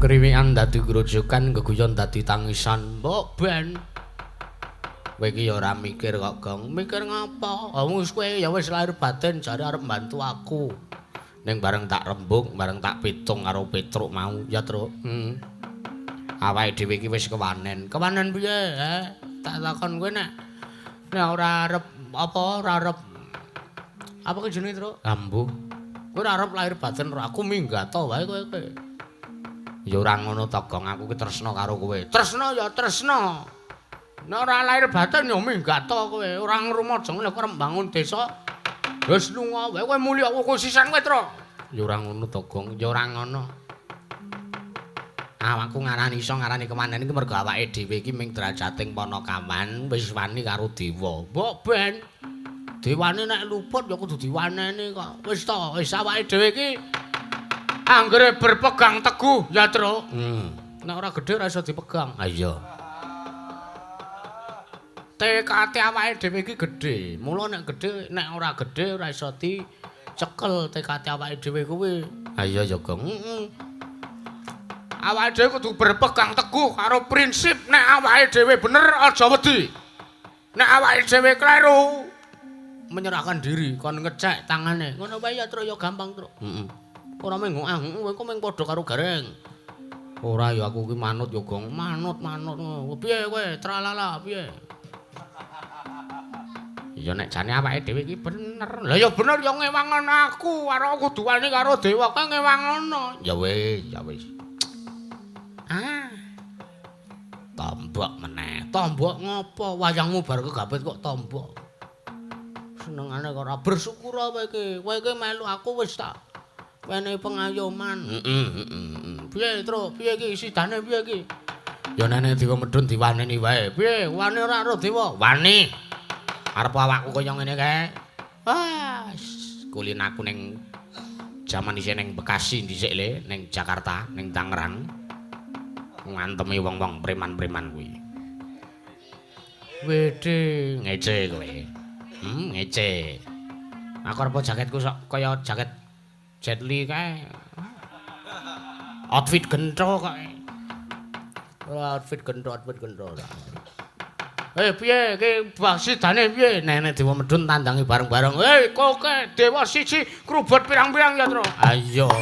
Kriwikan dadi grojogan, geguyon dadi tangisan. Mbok ben. Kowe iki ya ora mikir kok, Gong. Mikir ngapa? Wong kowe ya wis lahir batin jare arep mbantu aku. Ning bareng tak rembug, bareng tak pitung karo Petruk mau, ya, Truk. Awake dhewe iki wis kewanen. Kewanen piye, he? Tak takon kowe nek ora arep apa ora arep apa ki jenenge, Truk? Ambuh. Kowe ora arep lahir batin ora aku minggat wae kowe kowe. Ya ora ngono to, Gong, aku ki tresna karo kowe. Tresna ya tresna. Nek ora lahir batin ya minggat to kowe. Ora ngrumaja nek arep mbangun desa. Wis lunga wae kowe mulya kowe sisan kowe, Truk. Ya ora ngono to, Gong. Ya ora ngono. Awakku ngarani iso ngarani kemanen iki mergo awake dhewe iki ming derajating panakawan wis wani karo dewa. Mbok ben. Dewane nek luput ya kudu diwaneni kok. Wis to, wis awake dhewe iki anggere berpegang teguh ya, Truk. Nek ora gedhe ora iso dipegang. Ha iya. TKT awake dhewe iki gedhe. Mula nek gedhe, nek ora gedhe ora iso dicekel TKT awake dhewe kuwi. Ha iya ya, Gong. Heeh. Awake dhewe kudu berpegang teguh karo prinsip nek awake dhewe bener aja wedi. Nek awake dhewe kleru menyerahkan diri kon ngecek tangane. Ngono wae ya, Truk, ya gampang, Truk. Heeh. Ora mung kowe kok mung padha karo Gareng. Ora ya aku ki manut ya, Gong. Manut, manut. Piye kowe? Tralala piye? Ya nek jane awake dhewe iki bener. Lah ya bener ya ngewangono aku, karo kudu wani karo dewa kowe ngewangono. Ya wis, ya wis. Ah. Tombok meneh. Tombok ngopo? Wayangmu bar kegapit kok tombok. Senengane kok ora bersyukur kowe iki. Kowe iki melu aku wis tak wenehi pengayoman. Heeh, heeh. Piye, Truk? Piye iki sidane piye iki? Ya nek dewa medhun diwaneni wae. Piye? Wani ora karo dewa? Wani. Arep awakku kaya ngene kae. Ah, kulin aku ning jaman isih ning Bekasi dhisik le, ning Jakarta, ning Tangerang. Ngantemi wong-wong preman-preman kuwi. Wede, ngece kowe. Ngece. Aku arep jaketku sok kaya jaket Jet Li kae. Outfit gentho kae. Outfit gentho, outfit gentho. Piye iki sidane piye? Nenek dewa medhun tandangi bareng-bareng. Koke dewa siji krubut pirang-pirang ya, Truk. Ayo.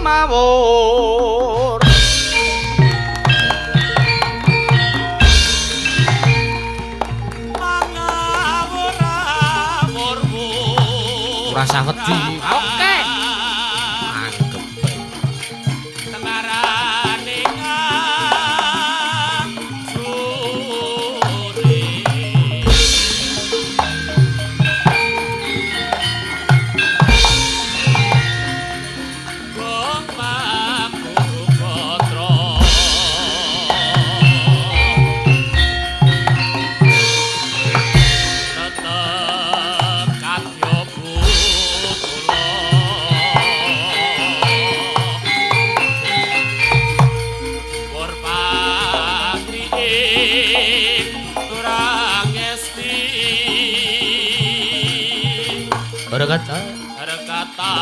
Mawur. Ora usah wedi. Oke. Anggep. Tentarane sore. Gong Pakurupatra. Tetep kadya kula. Purpati ing Turangesti. Ora kata. Rekata.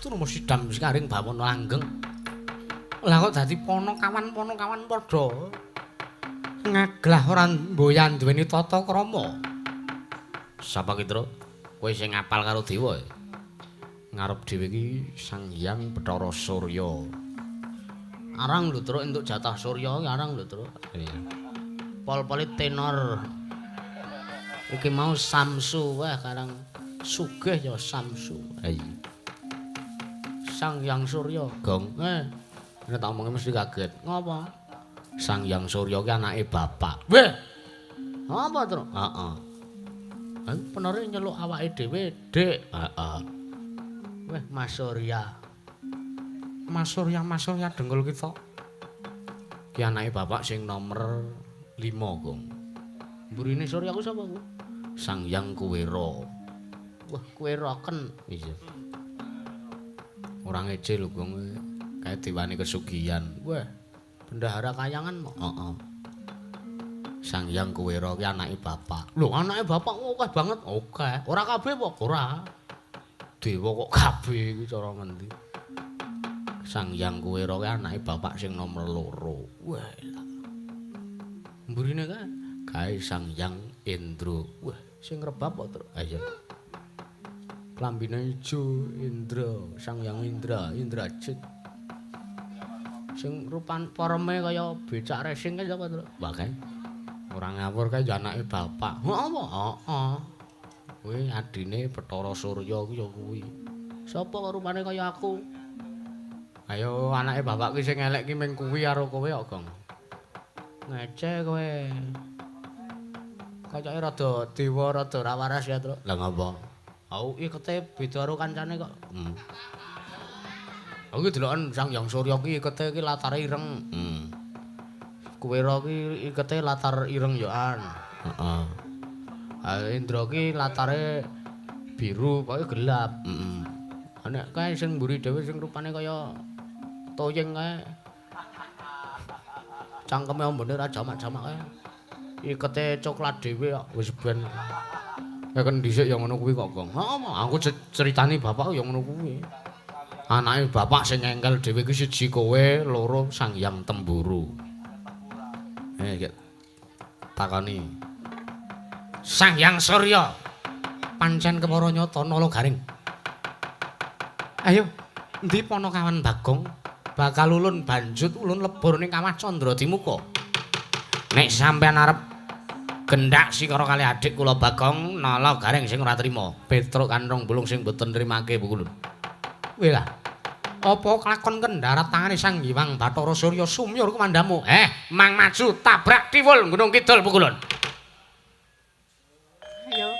Restu Rama Sidam sekaring bawana langgeng. Lah kok dadi ponokawan-ponokawan padha ngaglah ora mboyan duweni tata krama. Sapa ki, Tru? Kowe sing ngapal karo dewa ya? Ngarep dhewe iki Sang Hyang Bathara Surya. Arang lho, Truk, entuk jatah Surya iki arang lho, Truk. Iya. Pol-pole tenor. Iki mau Samsu, wah karang sugih ya Samsu. Ha iya. Sang Hyang Surya, Gong. Nek tak omongi mesti kaget. Ngopo? Sang Hyang Surya ki anake bapak. Weh. Apa, Truk? Heeh. Ha penore nyeluk awake dhewe, Dik. Heeh. Weh, Mas Surya. Mas Surya, Mas Surya dengkul kita. Ki anake bapak sing nomor 5, Gong. Mburine Surya ku sapa ku? Sang Hyang Kuwera. Wah, Kuweraken. Iya. Ora ngece lho, Gong. Kae dewane kesugihan. Wah, bendahara kayangan mo. Heeh. Sang Hyang Kuwera ki anake bapak. Lho, anake bapak akeh banget. Akeh. Ora kabeh apa? Ora. Dewa kok kabeh iki cara ngendi? Sang Hyang Kuwera ki anake bapak sing nomor 2. Wah. Mburine kae kae Sang Hyang Indra. Wah, sing rebab apa, Truk? Ha iya. Klambine ijo Indra, Sang Hyang Indra, Indrajit. Sing rupan poreme kaya becak racing kae sapa, Truk? Wah, kae. Ora ngawur kae ya anake bapak. Heeh apa? Heeh. Kuwi adine Bathara Surya ku ya kuwi. Sapa kok rupane kaya aku? Ayo anake bapak ki sing elek ki ming kuwi karo kowe kok, Gong. Ngece kowe. Kayake rada dewa rada ra waras ya, Truk. Lah ngopo? Au ikete beda karo kancane kok. Aku deloken Sang Hyang Surya ki ikete ki latare ireng. Kuwera ki ikete latar ireng ya an. Heeh. Ha Indra ki latare biru, pokoke gelap. Heeh. Nek kae sing mburi dhewe sing rupane kaya toyeng kae. Cangkeme ambone ra jamak-jamak kae. Ikete coklat dhewe kok wis ben. Ya kan dhisik ya ngono kuwi kok, Gong. Heeh, aku critani bapak ya ngono kuwi. Anake bapak sing ngengkel dhewe ki siji kowe, loro Sang Hyang Temburu. Takoni. Sang Hyang Surya pancen kepara nyata nala garing. Ayo, endi ponokawan Bagong bakal ulun banjut ulun lebur ning kawah Candra Dimuka. Nek sampean arep gendak sikara kali adik kula Bagong nala garing sing ora trima, Petruk kanrong bulung sing boten nrimake pukulun. Weh lah. Apa kelakon kendharat tangane Sang Hyang Bathara Surya sumyur kumandamu? Mang maju tabrak tiwul Gunung Kidul pukulun. Ayo.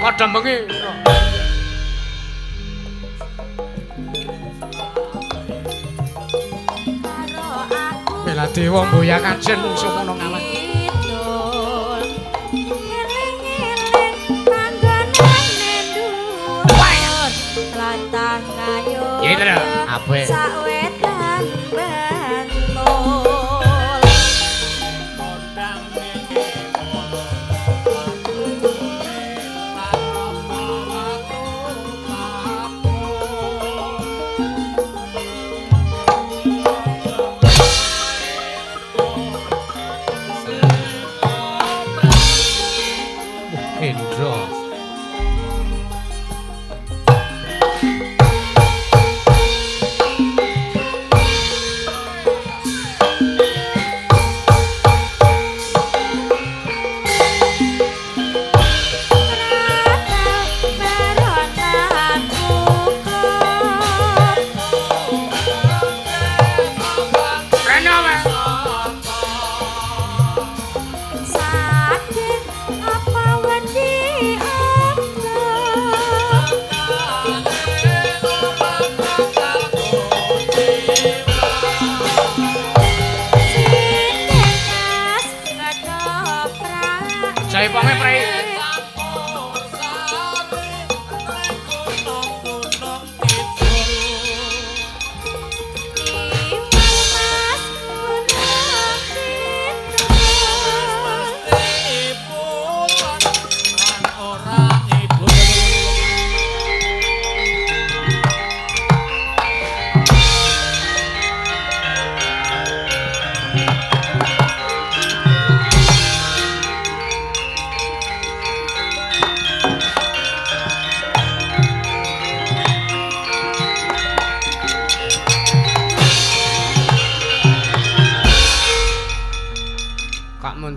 Padha bengi. Bela dewa mboya kajen mungsuh ana ngawan. Ape. Sawetan Bantul. Indra.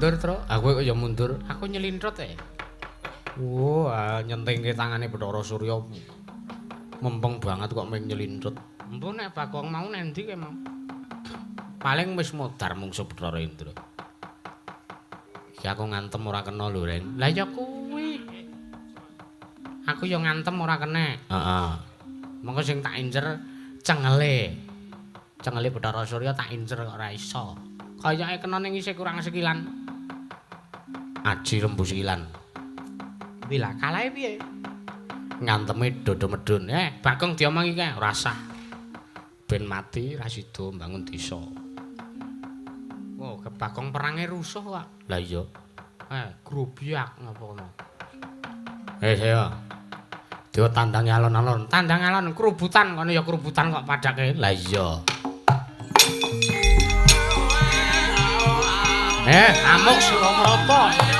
Mundur, Tru. Aku kok ya mundur. Aku nyelintrut e. Wah, nyentingke tangane Bathara Surya. Mempeng banget kok mung nyelintrut. Empu nek Bagong mau nendi ke mau? Paling wis modar mungsuh Bathara Indra. Iki aku ngantem ora kena lho, Ren. Lah ya kuwi. Aku ya ngantem ora kena. Heeh. Monggo sing tak incer cengele. Cengele Bathara Surya tak incer kok ora iso. Kayake kena ning isih kurang sekilan. Aji lembu sekilan. Kuwi lah kalahe piye? Nganteme dodo medun. Bagong diomongi kae ora sah. Ben mati ra sida mbangun desa. Oh, Bagong perange rusuh kok. Lah iya. Grobyak ngapa kono. Saya. Dewa tandange alon-alon, tandang alon kerubutan kono ya kerubutan kok padake. Lah iya. Amuk sira mrata.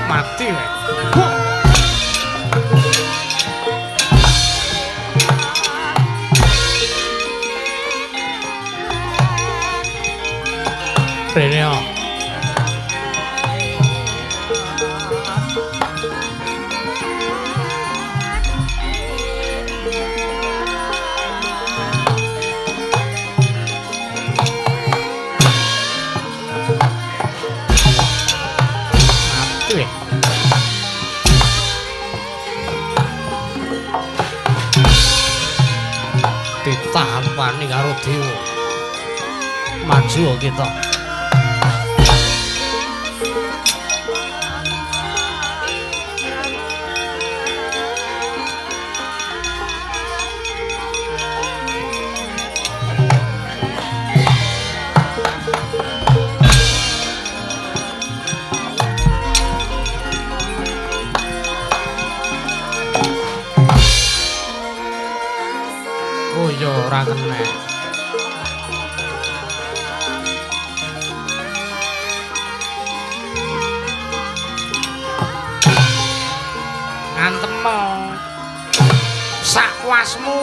Mati kowe. Rene yo. Mati. Ditampani karo dewa. Maju kita. Oh iya ora kena. Ngantem sak kuasmu.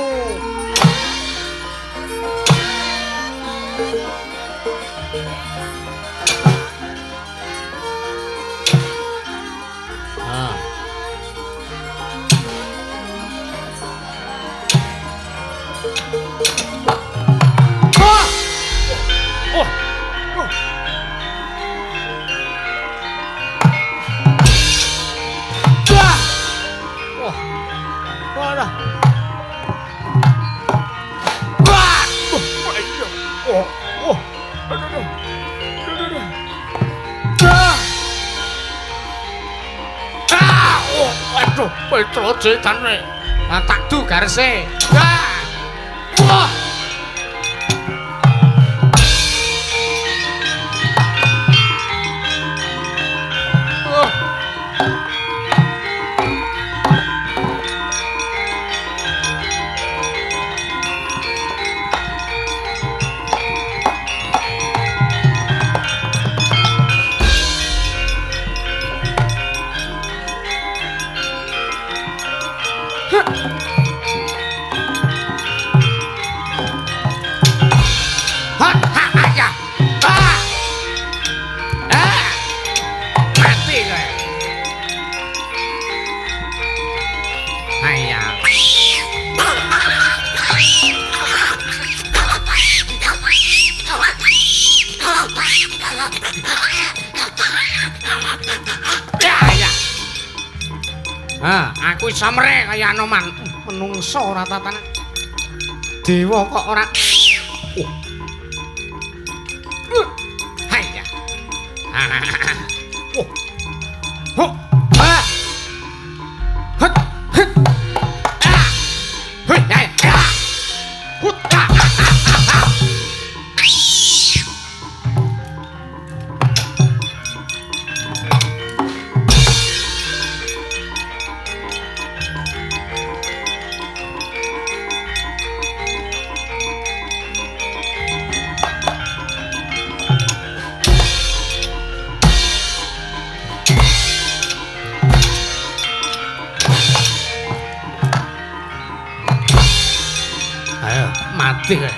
Petro cetane. Ah tak du garese. Wah. Wah. Aku iso mrek kaya Anoman. Menungso ora tatane. Dewa kok ora. Hayya. Oh. Ah. Hut. Hut. Ah. Hut. Ah. Hut. Ah. Mati kowe.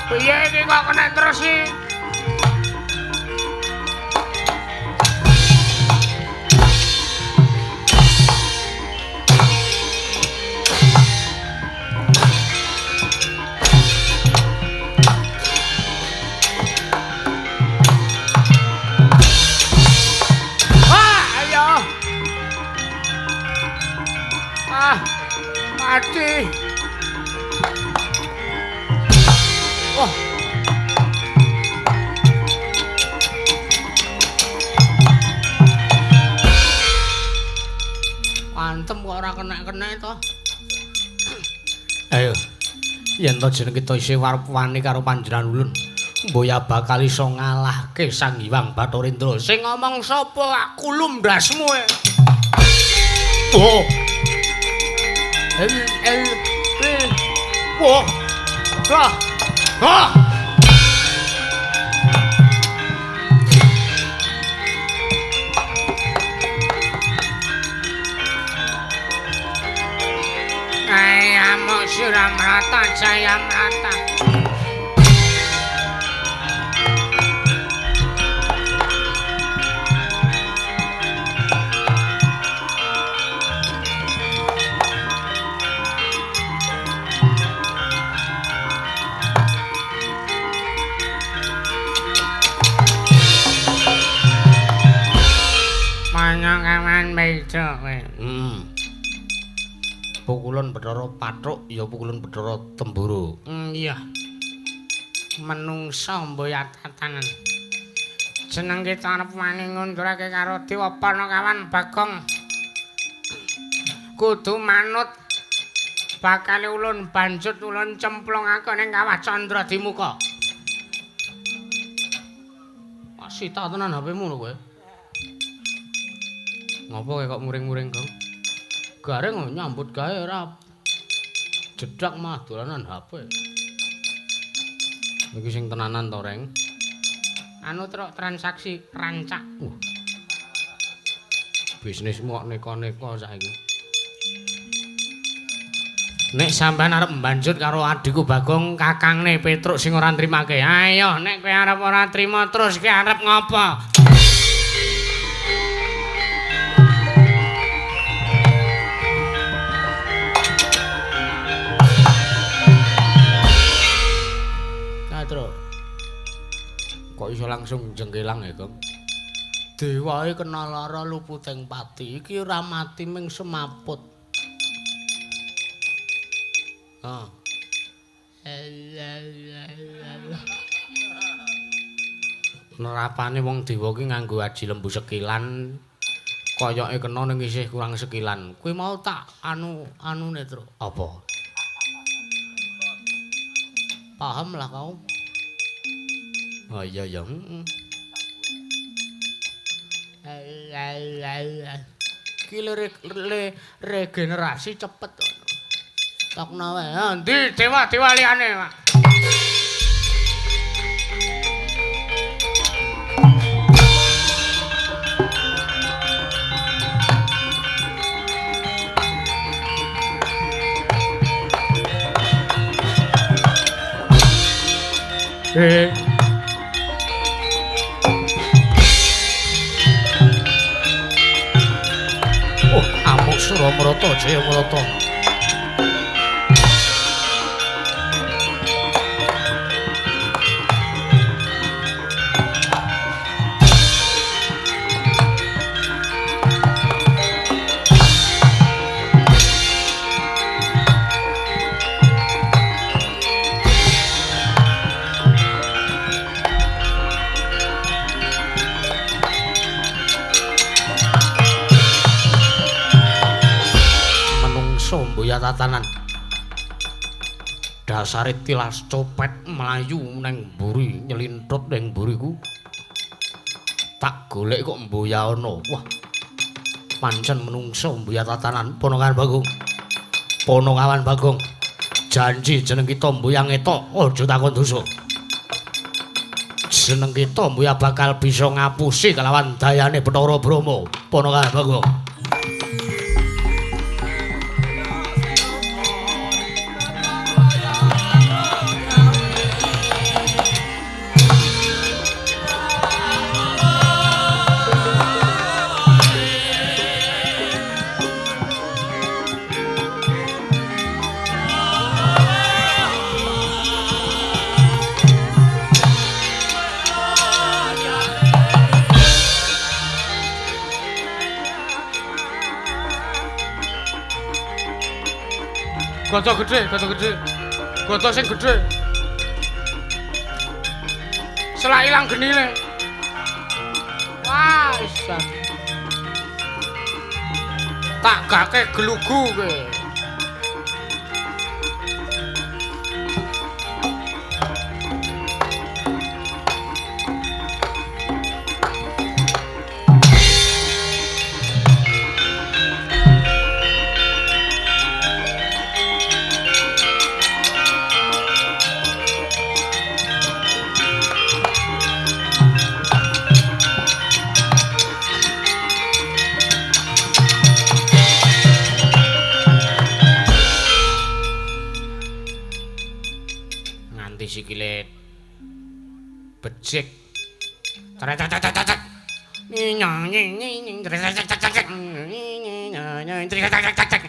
Piye iki kok kena terus iki? Ah, ayo. Ah, mati. Wah. Antem kok ora kena-kena to. Ayo. Yen to jeneng kita isih arep wani karo panjenengan ulun, mboya bakal iso ngalahke Sang Hyang Bathara Indra. Sing ngomong sapa? Aku lumbrasmu e. Oh. L L P. Wah. Wah. Wah. Ayam Suramrata Jayamrata. Manyokawan bejo kowe. Pukulan Bathara Pathuk ya pukulan Bathara Temburu. Iya. Menungsa mboyat tatanan. Jeneng kita arep wani ngundurake karo Dewa Panakawan Bagong. Kudu manut bakal ulun banjut ulun cemplungake ning kawah Candra Dimuka. Sita tenan HP-mu lho kowe. Ngopo kowe kok muring-muring, Gong? Gareng nyambut gawe ora jedak mah dolanan HP. Iki sing tenanan to, Reng? Anu truk transaksi rancak. Bisnismu kok neko-neko saiki. Nek sampean arep mbanjut karo adhiku Bagong, kakangne Petruk sing ora nrimake. Ayo, nek kowe arep ora trima terus kowe arep ngopo? Truk. Kok iso langsung jengkelang ya, Gong? Dewae kena lara luputing pati. Iki ora mati ming semaput. Ah. Nerapane wong dewa ki nganggo aji lembu sekilan. Koyoke kena ning isih kurang sekilan. Kuwi mau tak anu-anune, Truk. Apa? Paham lah kau. Oh iya ya. Ki regenerasi cepet. Tokno wae. Endi dewa-dewa liyane, Pak? Oh, amuk Suramrata Jayamrata. Tatanan dasare tilas copet mlayu neng mburi nyelintut neng mburiku. Tak golek kok mboya ana. Wah. Pancen menungso mboya tatanan Ponokawan Bagong. Ponokawan Bagong. Janji jeneng kita mboya ngetok aja takon dosa. Jeneng kita mboya bakal bisa ngapusi kelawan dayane Bathara Brahma. Ponokawan Bagong. Goto gede, goto gede. Goto sing gede. Selak ilang genine. Wah, isan. Tak gake gelugu kowe. Sikile becik. Trek. Nyong. Trek.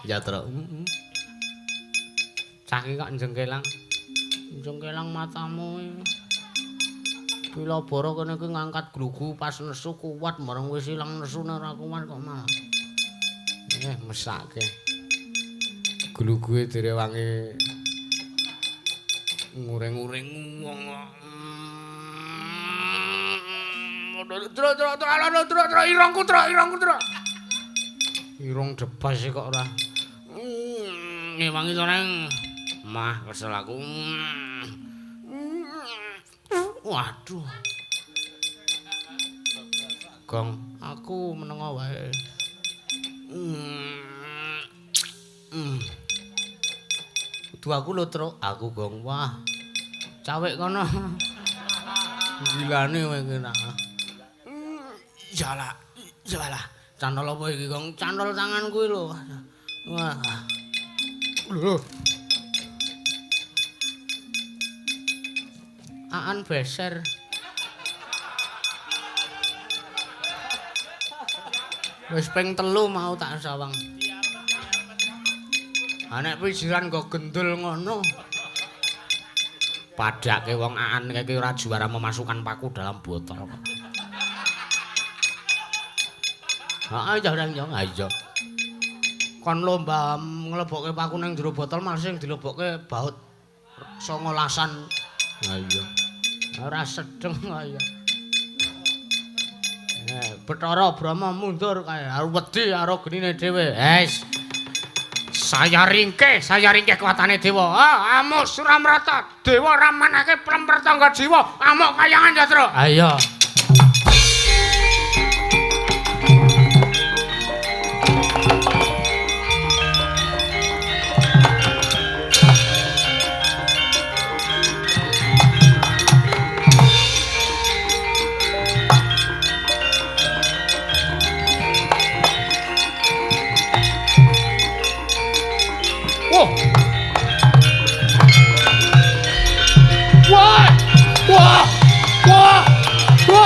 Ya, Truk. Cah iki kok njengkelang. Njengkelang matamu. Bila bara kene iki ngangkat glugu pas nesu kuat marang wis ilang nesune ora kuat kok malah. Mesake. Gluguhe direwangi ngureng-ureng wong. Truk truk truk alon truk truk irungku truk irungku truk. Irung debas kok ora. Ngewangi to neng. Mah kesel aku. Waduh. Gong, aku menengo wae. Kudu aku lho, Truk. Aku gong. Wah. Cawek kono. Gilane kowe iki nak. Iyalah, iyalah. Cantol apa iki, Gong? Cantol tanganku iki lho. Wah. Lho. Aan beser. Wis ping 3 mau tak sawang. Ha nek pijiran nggo gendul ngono. Padake wong aan iki ora juara memasukkan paku dalam botol kok. Heeh, ya ora yo, ayo. Kon lomba nglebokke paku ning jero botol malah sing dilebokke baut 19-an. Ha iya. Ora sedeng kaya. Bathara Brahma mundur kae wedi karo genine dhewe. Wes. Saya ringkeh kuatane dewa. Ah, amuk Suramrata, dewa ramanake plemper tangga jiwa, amuk kayangan ya, Tru. Ayo. Wah! Wah! Wah! Wah!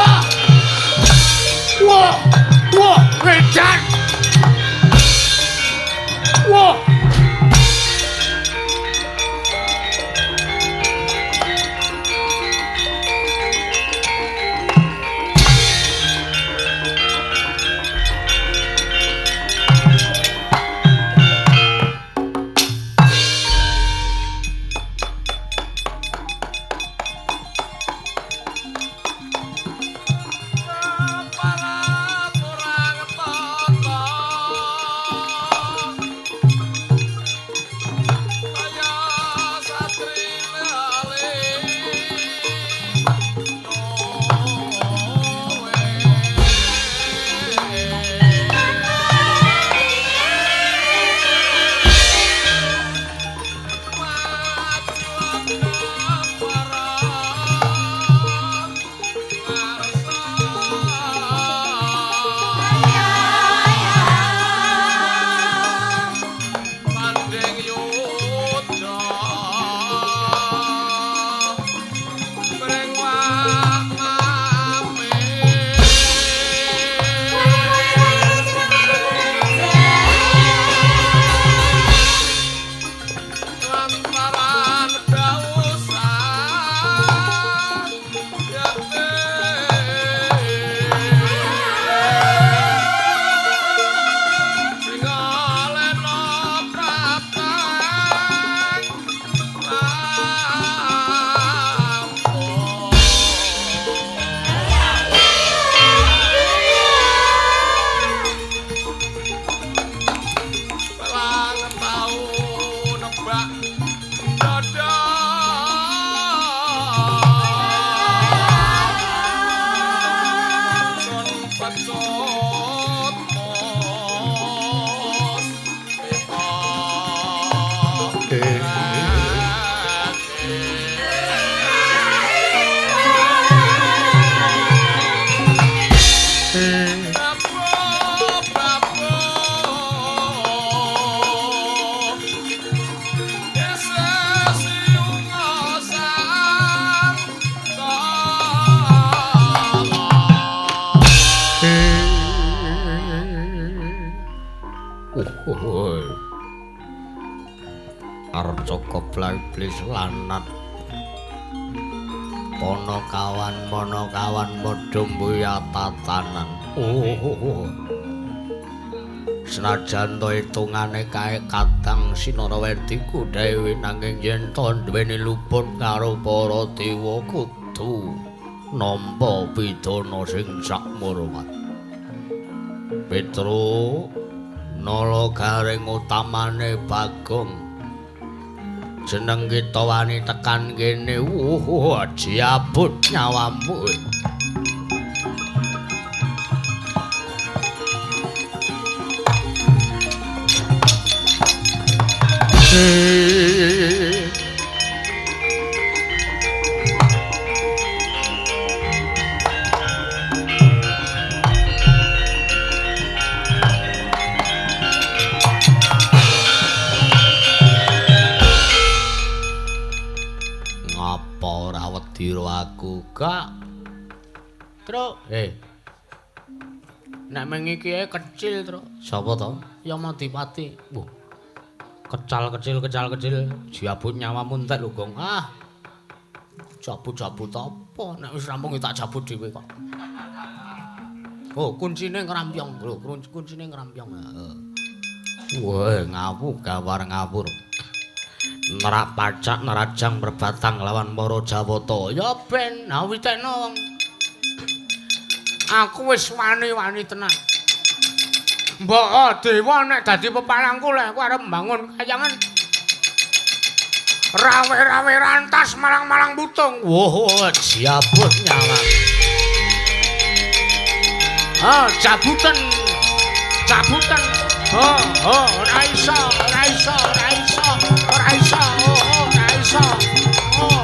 bola iblis lanat. Ponokawan ponokawan padha mbuyatatanan. Oh. Senajan to hitungane kae kadang Sinarawerdiku dhewe nanging yen to duweni luput karo para dewa kudu nampa pidana sing sakmurwat. Petro Nala Gareng utamane Bagong jeneng kita wani tekan kene. Wuh, diabut nyawamu. Ngapa ora wedi ro aku, Kak? Truk, Nek mengi iki kecil, Truk. Sapa to? Yamadipati. Wah. Kecal kecil kecal kecil jabut nyawamu entek lho, Gong. Ah. Jabut-jabut apa? Nek wis rampung tak jabut dhewe kok. Oh, kuncine ngrampyong lho, kuncine ngrampyong. Heeh. Wah, ngawu gawar ngawur. Nerak pacak nerajang perbatang lawan para Jawata. Ya ben, awitekno wong. Aku wis wani-wani tenan. Mbok dewa nek dadi pepalangku lek aku arep mbangun kayangan. Rawe-rawe rantas malang-malang butung. Wah, jabut nyawa. Ah, jabutan. Jabutan. Oh, oh, ora iso, ora iso, ora iso, ora iso, oh, ora iso. Oh.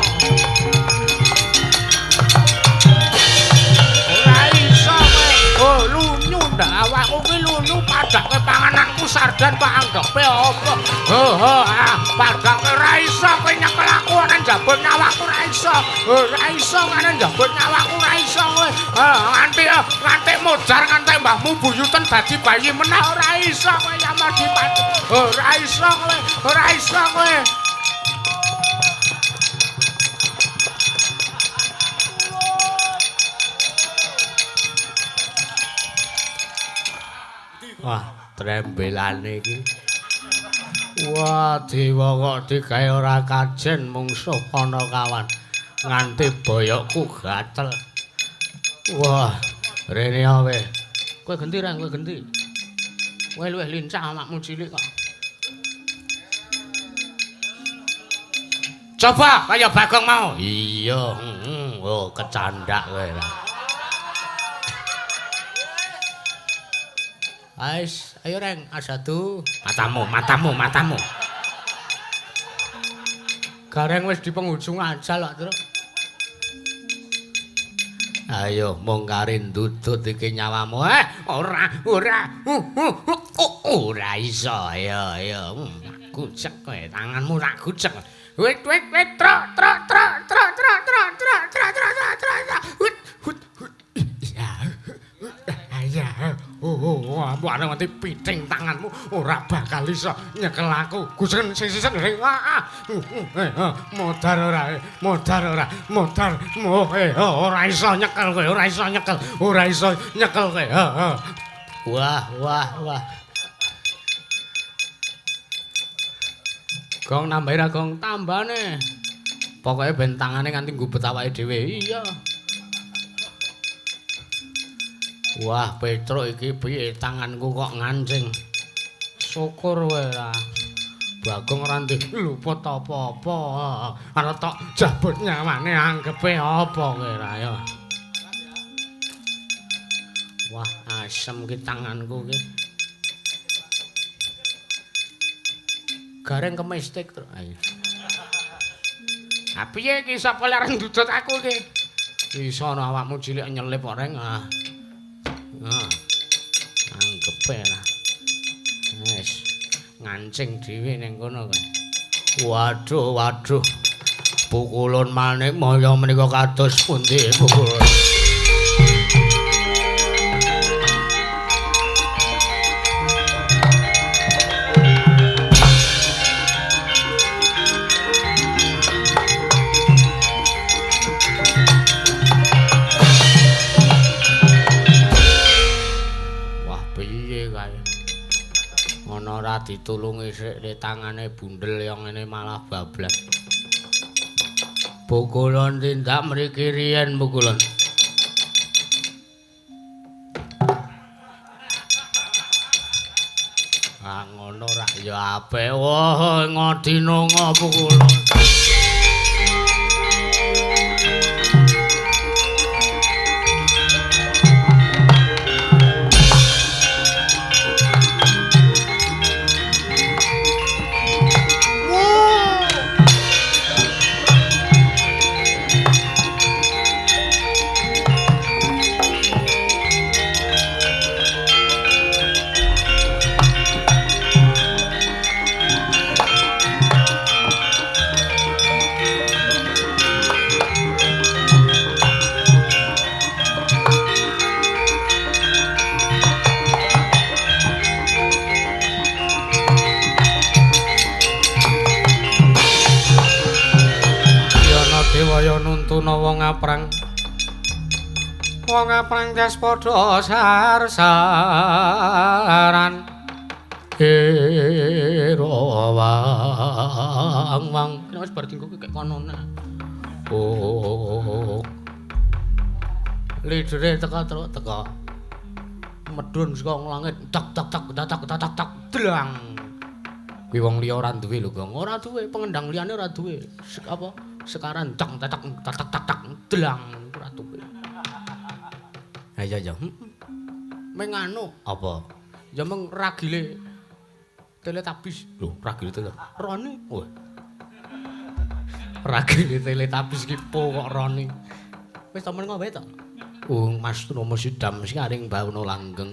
Ora iso kowe. Oh, lunyu ndak awakku kuwi lunyu padake pangananku sarden pak anggepe apa. Oh, oh, ah, padake ora iso kowe nyekel aku ana njabut nyawaku ora iso. Ora iso ana njabut nyawaku ora iso kowe. Nganti nganti modar nganti mbahmu buyuten dadi bayi meneh ora iso kowe Yamadipati. Ora iso kowe, ora iso kowe. Wah, trembelane iki. Wah, dewa kok digawe ora kajen mungsuh Panakawan. Nganti boyokku gatel. Wah, rene awe. Kowe genti Reng, kowe genti. Kowe luwih lincah awakmu cilik kok. Coba kaya Bagong mau. Iya, heeh. Oh, kecandak kowe. Ais, ayo Reng, asadu. Matamu, matamu, matamu. Gareng wis di penghujung ajal kok, Truk. Ayo mung kari ndudut iki nyawamu. Ora, ora. Ora iso. Ayo, ayo. Gucek kowe, tanganmu tak gucek. Wit, wit, wit, truk, truk, truk, truk, truk, truk, truk, truk, truk, truk, truk. Wit, wit, wit. Ya. Ya. Oh, aku arep nganti piting tanganmu ora bakal iso nyekel aku. Guceken sing sisen ring. Modar ora, modar ora, modar. Ora iso nyekel kowe, ora iso nyekel, ora iso nyekel kowe. Wah, wah, wah. Gong nambahi ra gong tambane. Pokoke ben tangane nganti nggubet awake dhewe. Iya. Wah, Petruk iki piye tanganku kok ngancing. Syukur wae lah. Bagong ora ndek luput apa-apa. Arep tok jabut nyawane anggepe apa kowe ra ya. Wah, asem ki tanganku ki. Gareng kemestik, Truk. Ayo. Ha piye iki sapa larang ndudut aku iki? Iso ana awakmu cilik nyelip kok, Reng. Ah. Ah. Anggepe lah. Wis ngancing dhewe ning kono kowe. Waduh, waduh. Pukulun manik maya menika kados pundi pukulun. ora ditulungi sik tangane bundel yang ngene malah bablas. Pukulon tindak mriki riyen pukulon. Ah ngono rak ya apik. Wah ngodinonga pukulon. Nuntuna wong aprang. Wong aprang jas padha sar-saran. Wang wang wis bar dinggo kek kono. Oh. Lidere teka truk teka. Medhun saka langit tak tak tak tak tak tak tak dlang. Kuwi wong liya ora duwe lho, Gong. Ora duwe, pengendang liyane ora duwe. Apa? Sekarang tak tak tak tak tak dlang ora duwe. Ha iya ya. Meng anu apa? Ya meng ragile Teletubbies. Lho, ragile tele. Roni. Wah. Ragile Teletubbies ki po kok Roni. Wis to meneng wae to. Oh, Mas Romo Sidam sing aring bawana langgeng.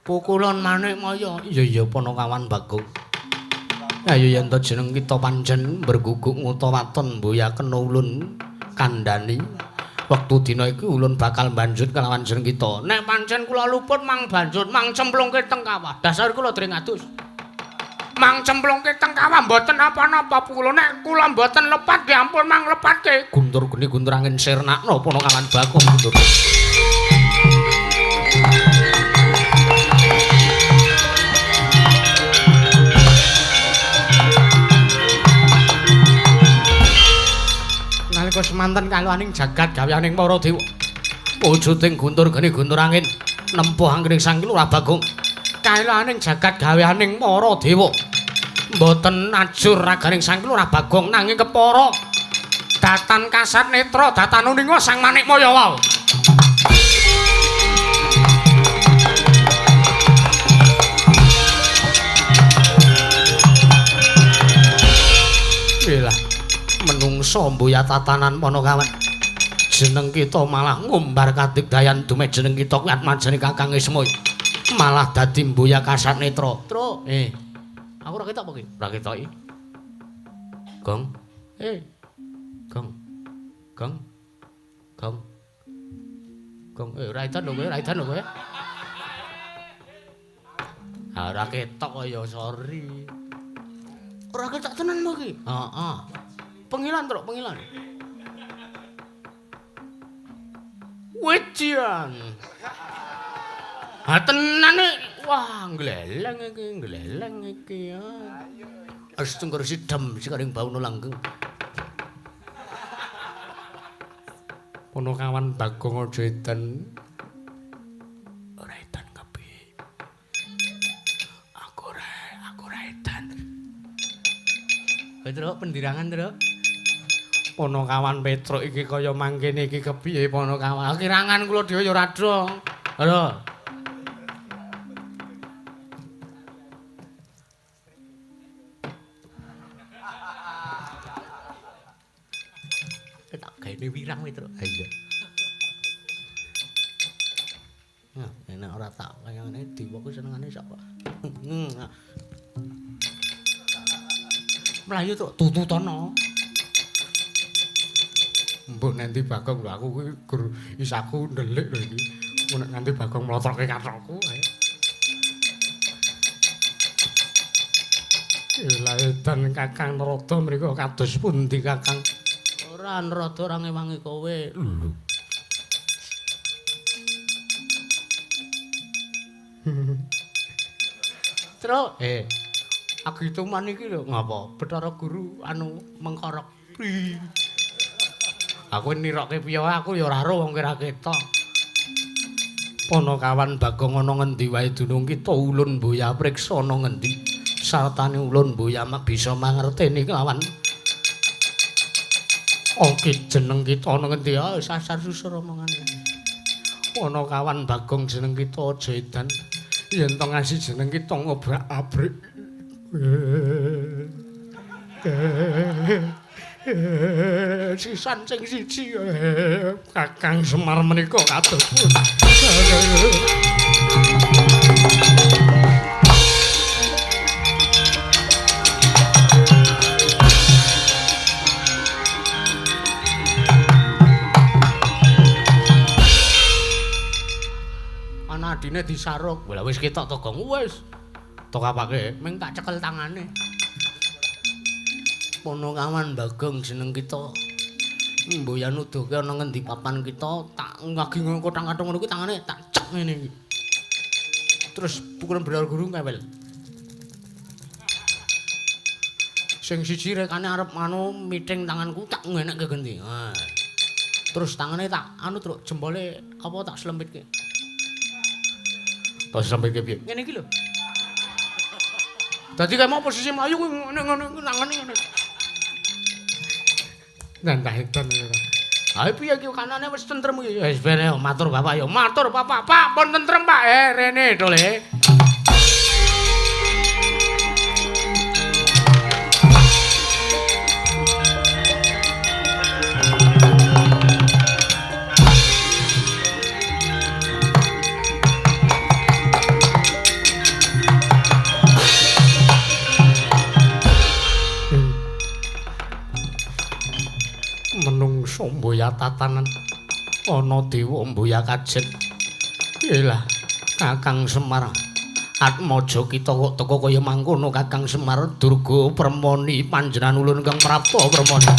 Pukulan manik maya. Iya iya Panakawan Bagong. Ayo yen to jeneng kita pancen berguguk nguta waton mboyaken ulun kandhani. Wektu dina iki ulun bakal banjut kelawan jeneng kita. Nek pancen kula luput mang banjut mang cemplungke teng kawah. Dasar kula dereng adus. Mang cemplungke teng kawah mboten napa-napa kula nek kula mboten lepat nggih ampun mang lepatke. Guntur geni guntur angin sirnakno Panakawan Bagong guntur. Nalika semanten kaluaning jagat gaweaning para dewa. Wujuding guntur geni guntur angin nempuh anggring Sang Lurah Bagong. Kaluaning jagat gaweaning para dewa. Mboten ajur raganing Sang Lurah Bagong nanging kepara datan kasat netra datan uninga Sang Manikmaya wau. Ilah menungso mboya tatanan Panakawan. Jeneng kita malah ngumbar kadigdayan dumeh jeneng kita kuwi atmajane Kakang Ismaya. Malah dadi mboya kasat netra. Truk, aku ora ketok apa ki? Ora ketok iki. Gong. Gong. Gong. Gong. Gong, ora edan lho kowe, ora edan lho kowe. Ah ora ketok kok ya sorry. Ora ketok tenan lho iki. Heeh. Pengilan truk, pengilan. Wejian. Ha tenan iki. Wah, gleleng iki, gleleng iki ya. Astungkur sidem sikaring bawana langgeng. Panakawan Bagong aja edan. Ora edan kepiye? Aku ora edan. Petruk pendirangan, Truk. Panakawan Petruk iki kaya mangkene iki kepiye Panakawan? Kirangan kula dhewe ya ora dong. Lho. Tak gaene wirang Petruk. Ha iya. Nah, enak ora tak kaya ngene dewa ku senengane sapa? Mlayu Truk tututono. Mbok nanti Bagong lho aku kuwi gur isaku ndelik lho iki. Nek nganti Bagong mlotroke kathokku ayo. Lah edan Kakang Narada mriku kados pundi Kakang? Ora Narada ora ngewangi kowe. Lho. Truk, Aku hituman iki lho ngapa? Bathara Guru anu mengkorok. Aku nirokke piye aku ya ora ro wong kira ketok. Panakawan Bagong ana ngendi wae dunung kita ulun mboya priksa ana ngendi. Sartane ulun mboya bisa mangerteni kelawan oke jeneng kita ana ngendi ah sasar susur omongane. Panakawan Bagong jeneng kita aja edan. Yen to ngasih jeneng kita ngobrak-abrik. Sisan sing siji Kakang Semar menika kados pundi. Ana adine disaruk. Lah wis ketok to, Gong. Wis. Tok apake? Ming tak cekel tangane. Panakawan Bagong jeneng kita. Mboya nuduhke ana ngendi papan kita, tak ngagi kothang-kathung ngono kuwi tangane tak cek ngene iki. Terus pukulan Bathara Guru ngewel. Sing siji rekane arep anu miting tanganku tak ngenekke genti. Ha. Terus tangane tak anu truk jempole apa tak slempitke. Tak slempitke piye? Ngene iki lho. Dadi kayak mau posisi mlayu kuwi ngene-ngene tangane ngene. Nantah edan ora. Ha piye iki kanane wis tentrem iki. Wis ben matur Bapak ya. Matur Bapak. Pak pun tentrem Pak. Rene to Le. Menungso mboya tatanan ana dewa mboya kajen. Iyalah Kakang Semar Atmaja kita kok teka kaya mangkono Kakang Semar Durga Permoni panjenengan ulun kang prapta Permoni.